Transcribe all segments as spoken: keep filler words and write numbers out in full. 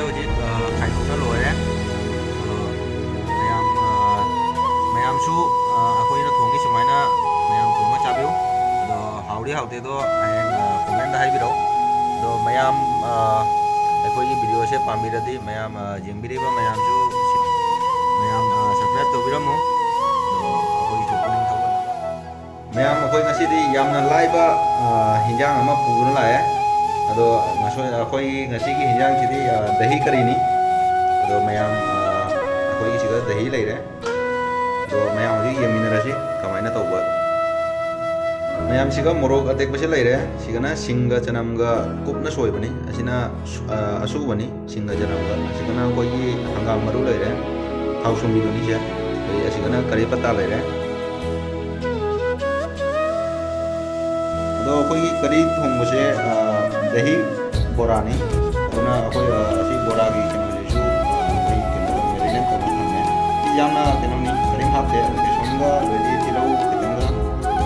ꯍꯧꯖꯤꯛ, ꯑ, ꯈꯥꯏꯗꯣꯛꯅ ꯂꯣꯏꯔꯦ꯫ ꯑꯗꯣ ꯃꯌꯥꯝ, ꯑ, ꯃꯌꯥꯝꯁꯨ, ꯑ, ꯑꯩꯈꯣꯏꯅ ꯊꯣꯡꯉꯤ ꯁꯨꯃꯥꯏꯅ ꯃꯌꯥꯝ ꯊꯣꯡꯉ ꯆꯥꯕꯤꯌꯨ꯫ ꯑꯗꯣ ꯍꯥꯎꯗꯤ ꯍꯥꯎꯇꯦ ꯑꯗꯣ ꯍꯌꯦꯡ, ꯑ, comment ꯍꯥꯏꯕꯤꯔꯛꯑꯣ꯫ ꯑꯗꯣ ꯃꯌꯥꯝ, ꯑ, ꯑꯩꯈꯣꯏꯒꯤ video ꯁꯦ ꯄꯥꯝꯕꯤꯔꯗꯤ ꯃꯌꯥꯝ, ꯑ, ꯌꯦꯡꯕꯤꯔꯤꯕ ꯃꯌꯥꯝꯁꯨ ꯁꯤ-, ꯃꯌꯥꯝ, ꯑ, subscribe ꯇꯧꯕꯤꯔꯝꯃꯨ꯫ ꯑꯗꯣ ꯑꯩꯈꯣꯏꯒꯤꯁꯨ ꯄꯨꯛꯅꯤꯡ ꯊꯧꯒꯠꯅꯕ꯫ ꯃꯌꯥꯝ, ꯑꯩꯈꯣꯏ ꯉꯁꯤꯗꯤ ꯌꯥꯝꯅ ꯂꯥꯏꯕ, ꯑ, ꯍꯤꯟꯖꯥꯡ ꯑꯃ ꯄꯨꯗꯨꯅ ꯂꯥꯛꯑꯦ꯫ ꯑꯗꯣ ꯉꯁꯣꯏ-, ꯑꯩꯈꯣꯏꯒꯤ ꯉꯁꯤꯒꯤ ꯍꯤꯟꯖꯥꯡꯁꯤꯗꯤ, ꯑ, ꯗꯍꯤ ꯀꯔꯤꯅꯤ꯫ ꯑꯗꯣ ꯃꯌꯥꯝ, ꯑ, ꯑꯩꯈꯣꯏꯒꯤ ꯁꯤꯗ ꯗꯍꯤ ꯂꯩꯔꯦ꯫ ꯑꯗꯣ ꯃꯌꯥꯝ ꯍꯧꯖꯤꯛ ꯌꯦꯡꯃꯤꯟꯅꯔꯁꯤ ꯀꯃꯥꯏꯅ ꯇꯧꯕ꯫ ꯃꯌꯥꯝꯁꯤꯒ ꯃꯣꯔꯣꯛ ꯑꯇꯦꯛꯄꯁꯦ ꯂꯩꯔꯦ꯫ ꯁꯤꯒꯅ ꯁꯤꯡꯒ ꯆꯅꯝꯒ ꯀꯨꯞꯅ ꯁꯣꯏꯕꯅꯤ꯫ ꯑꯁꯤꯅ ꯁꯨ-, ꯑ, ꯑꯁꯨꯕꯅꯤ꯫ ꯁꯤꯡꯒ ꯆꯅꯝꯒ꯫ ꯑꯁꯤꯒꯅ ꯑꯩꯈꯣꯏꯒꯤ ꯍꯪꯒꯥꯝ ꯃꯔꯨ ꯂꯩꯔꯦ꯫ ꯊꯥꯎ ꯁꯨꯝꯕꯤꯗꯨꯅꯤꯁꯦ꯫ ꯑꯗꯩ ꯑꯁꯤꯒꯅ ꯀꯔꯤ ꯄꯇꯥ ꯂꯩꯔꯦ꯫ ꯑꯗꯣ ꯑꯩꯈꯣꯏꯒꯤ ꯀꯔꯤ ꯊꯣꯡꯕꯁꯦ, ꯑ, ꯗꯍꯤ ꯕꯣꯔꯥꯅꯤ꯫ ꯑꯗꯨꯅ ꯑꯩꯈꯣꯏ, ꯑ, ꯑꯁꯤ ꯕꯣꯔꯥꯒꯤ ꯀꯩꯅꯣꯁꯤꯁꯨ, ꯑ, ꯑꯩꯈꯣꯏ ꯀꯩꯅꯣ marinate ꯇꯧꯔ ꯊꯝꯃꯦ꯫ ꯁꯤ ꯌꯥꯝꯅ ꯀꯩꯅꯣꯅꯤ, ꯀꯔꯤꯝ ꯍꯥꯞꯇꯦ꯫ ꯕꯦꯁꯣꯟꯒ ꯑꯗꯩꯗꯤ ꯇꯤꯜꯍꯧ ꯈꯤꯇꯪꯒ,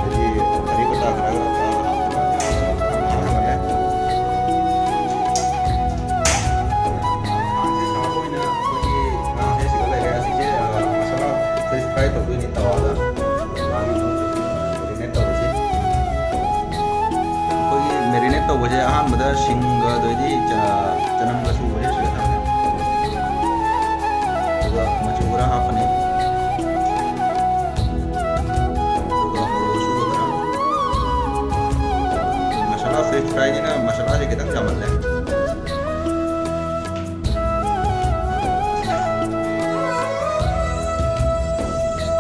ꯑꯗꯩꯗꯤ ꯀꯔꯤ ꯄꯇꯥ ꯈꯔꯒ ꯍꯥꯞꯄꯒ ꯍꯥꯞꯄꯒ ꯊꯝꯃꯦ꯫ ꯉꯥꯁꯦ ꯁꯥꯕ ꯑꯣꯏꯅ ꯑꯩꯈꯣꯏꯒꯤ ꯉꯥꯁꯦ ꯁꯤꯗ ꯂꯩꯔꯦ꯫ ꯑꯁꯤꯁꯦ, ꯑ, ꯃꯁꯥꯂꯥ fish fry ꯇꯧꯗꯣꯏꯅꯤ ꯇꯋꯥꯗ꯫ ꯉꯥꯒꯤ ꯃꯑꯣꯡꯁꯦ marinate ꯇꯧꯔꯁꯤ꯫ ꯑꯩꯈꯣꯏꯒꯤ marinate ꯇꯧꯕꯁꯦ ꯑꯍꯥꯟꯕꯗ ꯁꯤꯡꯒ ꯑꯗꯩꯗꯤ ꯆ-, ꯆꯅꯝꯒ ꯁꯨꯕꯁꯦ ꯁꯤꯗ ꯊꯝꯃꯦ꯫ ꯑꯗꯨꯒ ꯃꯆꯨ ꯈꯔ ꯍꯥꯞꯄꯅꯤ꯫ ꯑꯗꯨꯒ ꯃꯣꯔꯣꯛ ꯑꯁꯨꯕ ꯈꯔ꯫ ꯃꯁꯥꯂꯥ fish fry ꯅꯤꯅ ꯃꯁꯥꯂꯥꯁꯦ ꯈꯤꯇꯪ ꯌꯥꯝꯃꯜꯂꯦ꯫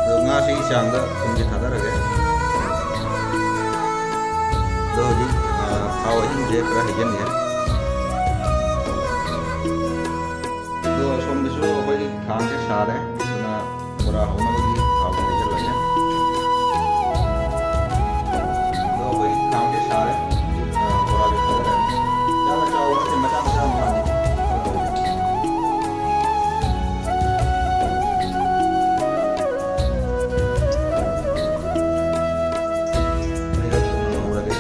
ꯑꯗꯣ ꯉꯥꯁꯤꯒꯤ ꯆꯥꯡꯗ ꯊꯨꯝꯁꯦ ꯊꯥꯗꯔꯒꯦ꯫ ꯑꯗꯣ ꯍꯧꯖꯤꯛ, ꯑ, ꯊꯥꯎ ꯑꯍꯤꯡꯕꯁꯦ ꯈꯔ ꯍꯩꯖꯤꯟꯒꯦ꯫ ꯑꯗꯣ ꯑꯁꯣꯝꯗꯁꯨ ꯑꯩꯈꯣꯏꯒꯤ ꯈꯥꯡꯁꯦ ꯁꯥꯔꯦ꯫ ꯑꯗꯨꯅ ꯕꯣꯔꯥ ꯍꯧꯅꯕꯒꯤ ꯊꯥꯎ ꯍꯩꯖꯤꯜꯂꯒꯦ꯫ ꯑꯗꯣ ꯑꯩꯈꯣꯏ ꯈꯥꯡꯁꯦ ꯁꯥꯔꯦ꯫ ꯑ, ꯕꯣꯔꯥꯁꯦ ꯊꯥꯗꯔꯅꯤ꯫ ꯌꯥꯝꯅ ꯆꯥꯎꯕ ꯅꯠꯇꯦ, ꯃꯆꯥ ꯃꯆꯥ ꯃꯆꯥꯅꯤ꯫ ꯑꯅꯤꯔꯛ ꯊꯣꯡꯅ ꯉꯧꯔꯒꯦ꯫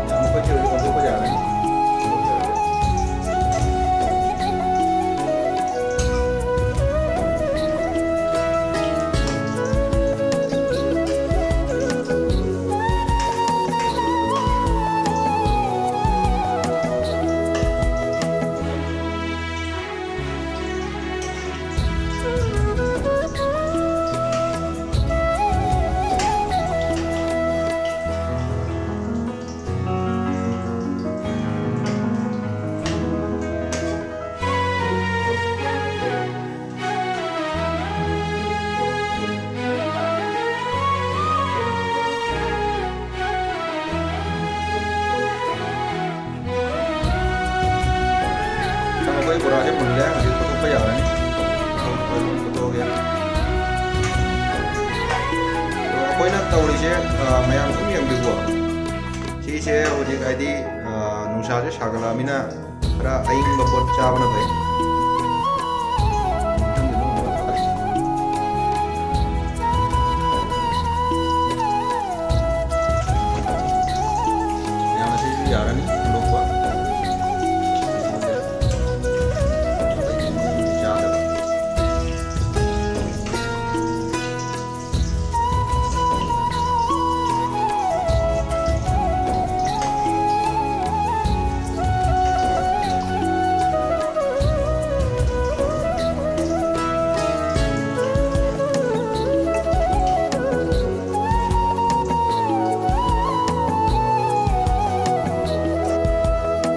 ꯌꯥꯝ ꯑꯩꯈꯣꯏ ꯑꯩꯈꯣꯏꯅ ꯇꯧꯔꯤꯁꯦ, ꯑ, ꯃꯌꯥꯝ ꯁꯨꯝ ꯌꯦꯡꯕꯤꯌꯨꯀꯣ꯫ ꯁꯤꯁꯦ ꯍꯧꯖꯤꯛ ꯍꯥꯏꯗꯤ, ꯑ, ꯅꯨꯡꯁꯥꯁꯦ ꯁꯥꯒꯠꯂꯛꯑꯃꯤꯅ ꯈꯔ ꯑꯏꯪꯕ ꯄꯣꯠ ꯆꯥꯕꯅ ꯐꯩ꯫ ꯃꯌꯥꯝ ꯑꯁꯤꯁꯨ ꯌꯥꯔꯅꯤ ꯍꯨꯟꯗꯣꯛꯄ꯫ ꯆꯥꯗꯕ꯫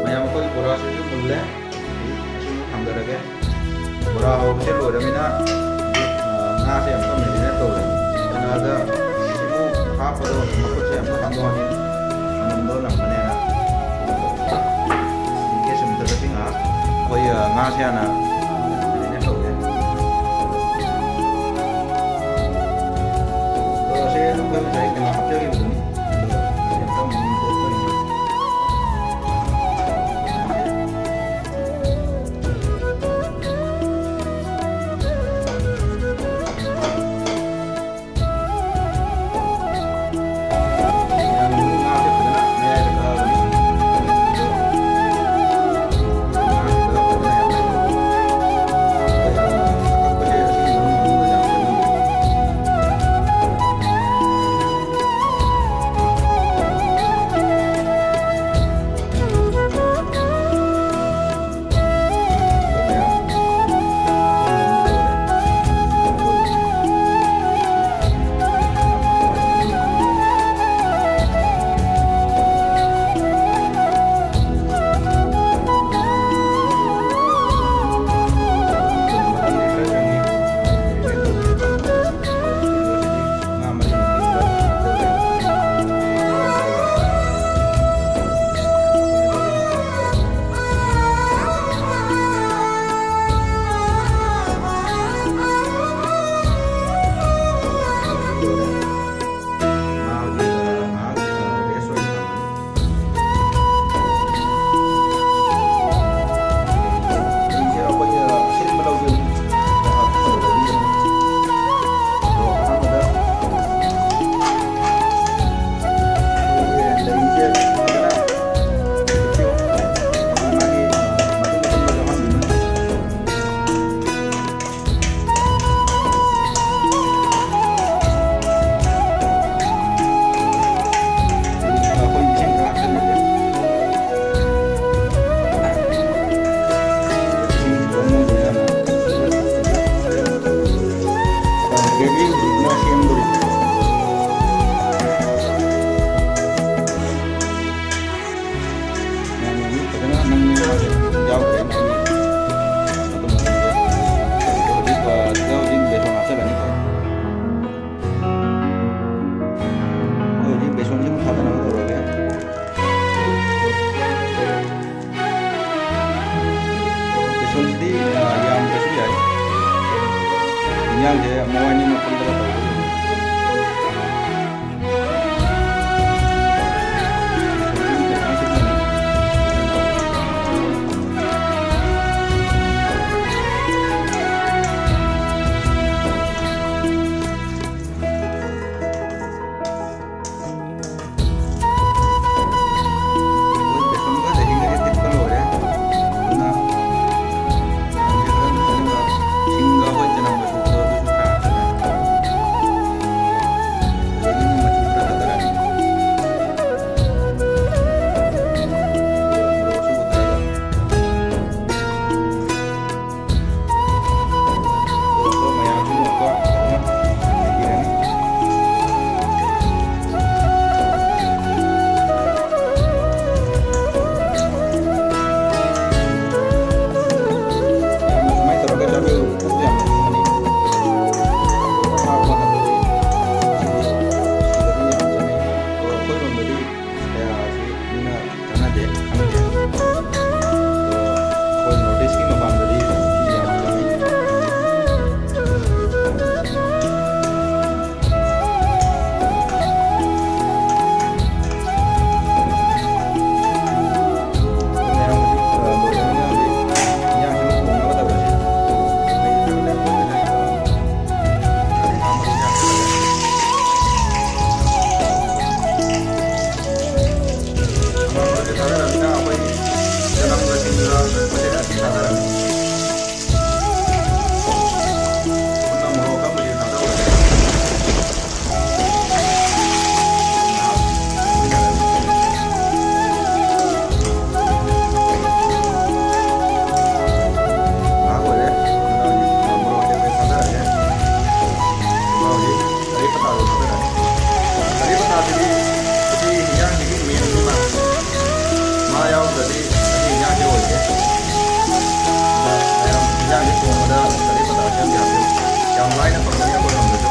ꯃꯌꯥꯝ ꯑꯩꯈꯣꯏ ꯕꯣꯔꯥꯁꯤꯁꯨ ꯃꯨꯜꯂꯦ꯫ ꯑꯁꯤꯃꯨꯛ ꯊꯥꯡꯗꯔꯒꯦ꯫ ꯕꯣꯔꯥ ꯍꯧꯕꯁꯦ ꯂꯣꯏꯔꯃꯤꯅ ꯍꯧꯖꯤꯛ, ꯑ, ꯉꯥꯁꯦ ꯑꯃꯨꯛꯀ marinate ꯇꯧꯔꯦ꯫ ꯉꯥꯗ ꯁꯤꯃꯨꯛ ꯍꯥꯞꯄꯗꯣ ꯃꯈꯨꯠꯁꯦ ꯑꯃꯨꯛꯀ ꯍꯥꯝꯗꯣꯛꯑꯅꯤ꯫ ꯃꯅꯝꯗꯣ ꯅꯝꯕꯅꯦꯅ꯫ ꯍꯧꯖꯤꯛꯀꯤ ꯁꯤꯃꯨꯛꯇꯗꯗꯤ ꯉꯥꯏꯍꯥꯛ ꯑꯩꯈꯣꯏ, ꯑ, ꯉꯥꯁꯦ ꯍꯥꯟꯅ marinate ꯇꯧꯒꯦ꯫ ꯑꯗꯣ ꯁꯤ ꯑꯩꯈꯣꯏ ꯉꯁꯥꯏ ꯀꯩꯅꯣ ꯍꯥꯞꯆꯈꯤꯕꯗꯨꯅꯤ꯫ ꯑꯗꯣ ꯁꯤ ꯑꯃꯨꯛꯇ marinate ꯇꯧꯒꯦ꯫ ꯁꯤ ꯕꯦꯁꯣꯟꯁꯤ ꯑꯃꯨꯛ ꯊꯥꯗꯅꯕ ꯇꯧꯔꯒꯦ꯫ ꯕꯦꯁꯣꯟꯁꯤꯗꯤ, ꯑ, ꯌꯥꯝꯗ꯭ꯔꯁꯨ ꯌꯥꯏ꯫ ꯏꯟꯖꯥꯡꯁꯦ ꯃꯋꯥꯏꯅꯤ ꯃꯐꯝꯗꯒ ꯇꯧꯕ꯫ ꯑꯩꯈꯣꯏ ꯕꯦꯁꯣꯟꯒ ꯗꯍꯤꯒꯁꯦ ꯊꯤꯠꯄ ꯂꯣꯏꯔꯦ꯫ ꯑꯗꯨꯅ ꯁꯤꯡꯒ ꯑꯩꯈꯣꯏ ꯆꯅꯝꯒ ꯁꯨꯕꯗꯣ ꯑꯗꯨꯁꯨ ꯈꯔ ꯍꯥꯞꯆꯜꯂꯦ꯫ ꯑꯗꯒꯤ ꯃꯆꯨ ꯈꯔ ꯊꯥꯗꯔꯛꯑꯅꯤ꯫ ꯃꯣꯔꯣꯛ ꯑꯁꯨꯕ ꯈꯔꯒ꯫ ꯃꯌꯥꯝꯁꯤ ꯃꯣꯔꯣꯛꯇꯣ ꯐꯖꯅ ꯍꯩꯕꯤꯔꯅꯤ꯫ ꯌꯥꯝꯅ ꯁꯨꯃꯥꯏꯅ ꯇꯧꯔꯒ ꯆꯥꯕꯤꯌꯨ, ꯄꯨꯛ ꯌꯥꯝꯅ ꯊꯟꯒꯅꯤ꯫ ꯑꯗꯣ ꯑꯁꯥꯕ ꯃꯇꯝꯗꯗꯤ ꯁꯤꯗꯤ ꯁꯤꯗꯗꯤ ꯌꯥꯝ ꯆꯥꯅꯩ꯫ ꯑꯗꯣ ꯑꯩꯈꯣꯏꯔꯣꯝꯗꯗꯤ ꯀꯌꯥ ꯁꯤ ꯃꯤꯅ ꯆꯥꯟꯅꯗꯦ, ꯈꯪꯗꯦ꯫ ꯑꯗꯣ ꯑꯩꯈꯣꯏ North East ꯀꯤ ꯃꯄꯥꯟꯗꯗꯤ ꯁꯤ ꯌꯥꯝ ꯆꯥꯅꯩ꯫ ꯃꯌꯥꯝ ꯍꯧꯖꯤꯛ, ꯑ, ꯂꯣꯏꯔꯕꯅꯤꯅ ꯍꯧꯖꯤꯛ ꯏꯟꯖꯥꯡꯁꯤꯕꯨ ꯊꯣꯡꯅꯕ ꯇꯧꯔꯁꯤ꯫ ꯃꯩꯁꯤ ꯊꯥꯒꯠꯂꯦ, ꯑꯩꯈꯣꯏ ꯀꯩꯅꯣ, ꯁꯥ ꯃꯔꯣꯏ ꯏꯟꯖꯥꯡ ꯊꯥꯒꯠꯂꯦ꯫ ꯃꯔꯣꯏꯁꯦ ꯊꯥꯗꯔꯕꯅꯤꯅ ꯑꯩꯈꯣꯏ ꯆꯅꯝꯒ ꯁꯤꯡꯒ ꯃꯆꯦꯠ ꯑꯅꯤ ꯊꯥꯗꯔꯅꯤ꯫ ꯄꯨꯟꯅ ꯃꯣꯔꯣꯛ ꯑꯀꯪꯕꯁꯦ ꯊꯥꯗꯔꯒꯦ꯫ ꯉꯥꯏꯍꯥꯛ ꯑꯣꯏꯔꯦ꯫ ꯑꯗꯨꯅ ꯍꯧꯖꯤꯛ ꯃꯣꯔꯣꯛ ꯑꯇꯦꯛꯄꯁꯦ ꯊꯥꯗꯔꯒꯦ꯫ ꯑꯗꯨꯒ ꯍꯧꯖꯤꯛ ꯀꯔꯤ ꯄꯇꯥꯗꯣ ꯊꯥꯗꯔꯅꯤ꯫ ꯀꯔꯤ ꯄꯇꯥꯁꯤꯗꯤ ꯎꯇꯤ ꯍꯤꯟꯖꯥꯡꯁꯤꯒꯤ ꯃꯦꯟꯅꯤꯕ꯫ ꯃꯥ ꯌꯥꯎꯗ꯭ꯔꯗꯤ ꯎꯇꯤ ꯍꯤꯟꯖꯥꯡꯁꯦ ꯑꯣꯏꯗꯦ꯫ ꯑꯗ ꯃꯌꯥꯝ ꯍꯤꯟꯖꯥꯡꯁꯦ ꯊꯣꯡꯕꯗ ꯀꯔꯤ ꯄꯇꯥꯁꯦ ꯌꯥꯝ ꯌꯥꯝꯕꯤꯌꯨ꯫ ꯌꯥꯝ ꯂꯥꯏꯅ ꯐꯪꯒꯅꯤ ꯑꯩꯈꯣꯏꯔꯣꯝꯗꯁꯨ꯫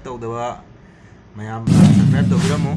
ꯇꯧꯗꯕ ꯃꯌꯥꯝ subscribe ꯇꯧꯕꯤꯔꯝꯃꯨ꯫